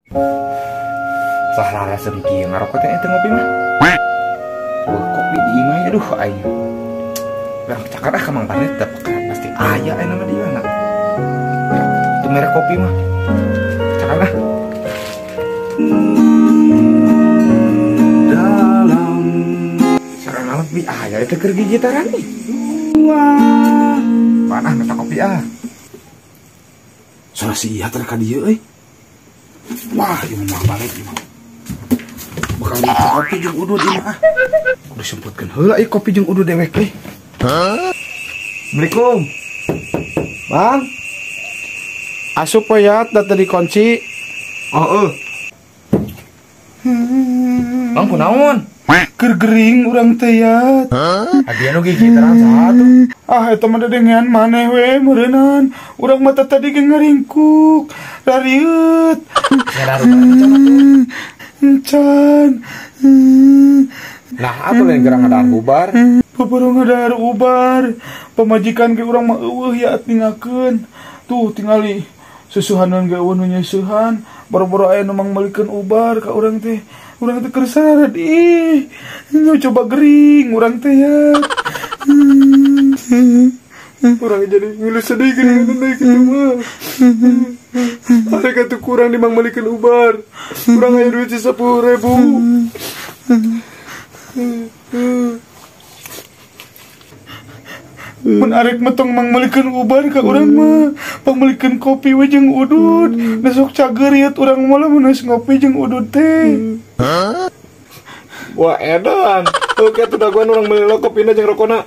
Salah resep kieu ngarokok teh eta ngopi mah. Kopi di imah aduh aing. Urang cakar ah ka Mang Barnet teh pasti aya aya nama di mana. Itu merek kopi mah. Cakar ah. Dalam sarang alat bi aya eta keur gigitaran nih. Wah. Panah minta kopi ah. Salah si iya teh ka dieu euy. Wah, ieu mah balik ieu mah. Bakal minta kopi jeung udud ieu mah ah. Kudu semputkeun heula ieu kopi jeung udud dewek euy. Hah? Assalamualaikum. Bang. Asup we ya, da teu dikunci. Oh, eueuh. Bang kunaon? Keur gering urang teh ya. Hadiah nu gigitaran saha tuh? Ah eta mah dedengean maneh we meureunnan. Urang mah tadi ge ngaringkuk. Rarieut. Encan. Nah, atuh lain gerang ngadahar ubar. Boro ngadahar ubar. Pamajikan ge urang mah eueuh ya tinggalkeun. Tuh tingali susuhanan ge eueuh nu nyeusehan. Boro-boro aya nu mangmelikeun ubar ka urang teh. Urang teh keur sarad ih. Nu coba gering urang teh ya. Urang jadi ngeluh sedih geuningan deui kitu mah. Arek atuh kurang dimangmelikeun ubar. Urang aya duit 10.000. Mun arek mah tong mangmelikeun ubar ka urang mah, pangmelikeun kopi we jeung udud. Da sok cager ieu urang mah lamun geus ngopi jeung udud teh. Wah edan. Oke atuh dagoan urang meuli kopina jeung rokona.